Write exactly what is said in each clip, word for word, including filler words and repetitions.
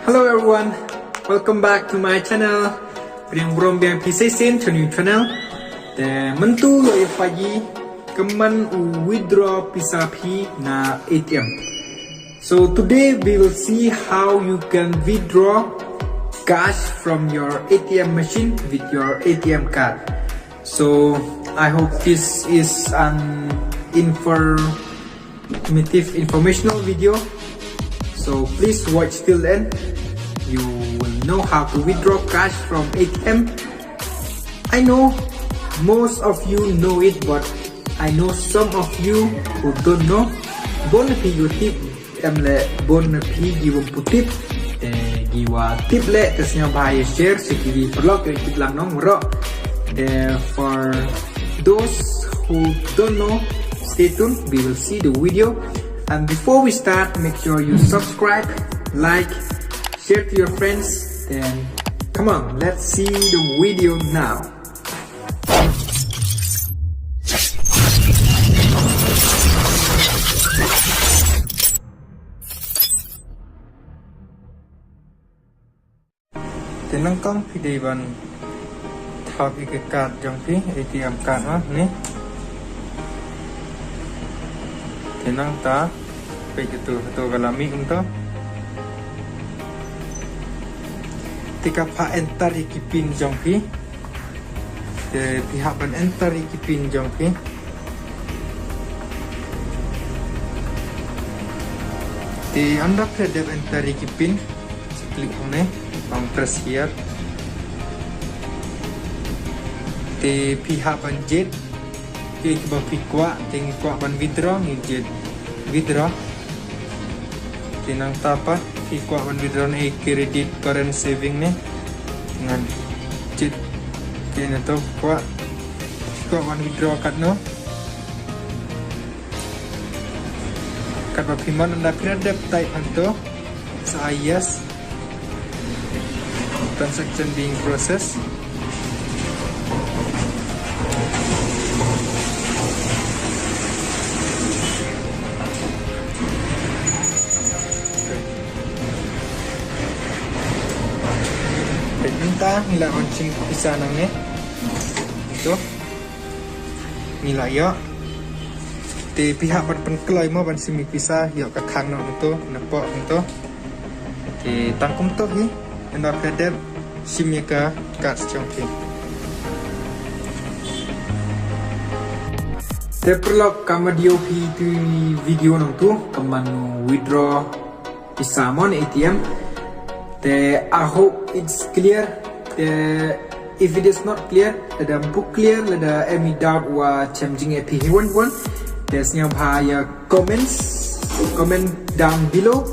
Hello everyone, welcome back to my channel. Pdiang burom biang phi shisien to new channel. Te mynta u ïa phi kumno u withdraw pisa phi na A T M. So today we will see how you can withdraw cash from your A T M machine with your A T M card. So I hope this is an informative, informational video. So please watch till end. You will know how to withdraw cash from A T M. I know most of you know it, but I know some of you who don't know. Bun phi ïoh tip em leh, bun phi ki bym pu tip. Te ki wa tip leh, te sngewbha ïa share sha ki paralok ki tip lang nong ro. Te for those who don't know, stay tuned. We will see the video. And before we start, make sure you subscribe, like, share to your friends. Then come on, let's see the video now. Te nangkong phi dei ban thaw ïa ka card jong phi, A T M card ma ne. Te nangta peit ïa tu, tu ka la mih kumto. Te ka phah enter ïa ki pin jong phi. Te phi hap ban enter ïa ki pin jong phi. Te ynda phi la dep enter ïa ki pin, sa click hangne, long press here. Te phi hap ban jied ïa kiba phi kwah, te ngi kwah ban withdraw, ngi jied withdraw. Te nangta pat phi kwah ban withdraw ne credit current saving ne, ngan jied. Te na to kwah, phi kwah ban withdraw katno. Katba phi mon, ynda phi la dep type hangto, sa ai yes. Transaction being processed. Mynta ngi la wan shim pisa nangne. To. Ngi la ïoh. Te phi hap ban pynkloi mo ban shim ïa pisa, ïoh ka khang noh na to, na poh na to. Te tang kumto hi, ynda phi la dep shim ïa ka card jong phi. Te paralok, kumba ïohi phi tu video nangtu, kumno withdraw pisa mo na A T M. Te I hope it's clear. Te if it is not clear, lada ym pu clear, lada em i doubt, wat shem jingeh phi hi wan wan. Te sngewbha ïa comments, comment down below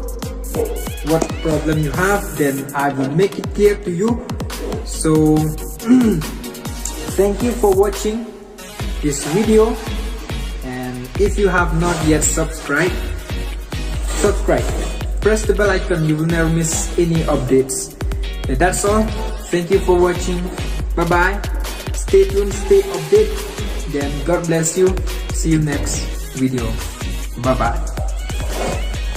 what problem you have, then I will make it clear to you. So thank you for watching this video. And if you have not yet subscribed, subscribe. Press the bell icon, you will never miss any updates. And that's all. Thank you for watching. Bye bye. Stay tuned, stay updated. Then God bless you. See you next video. Bye bye.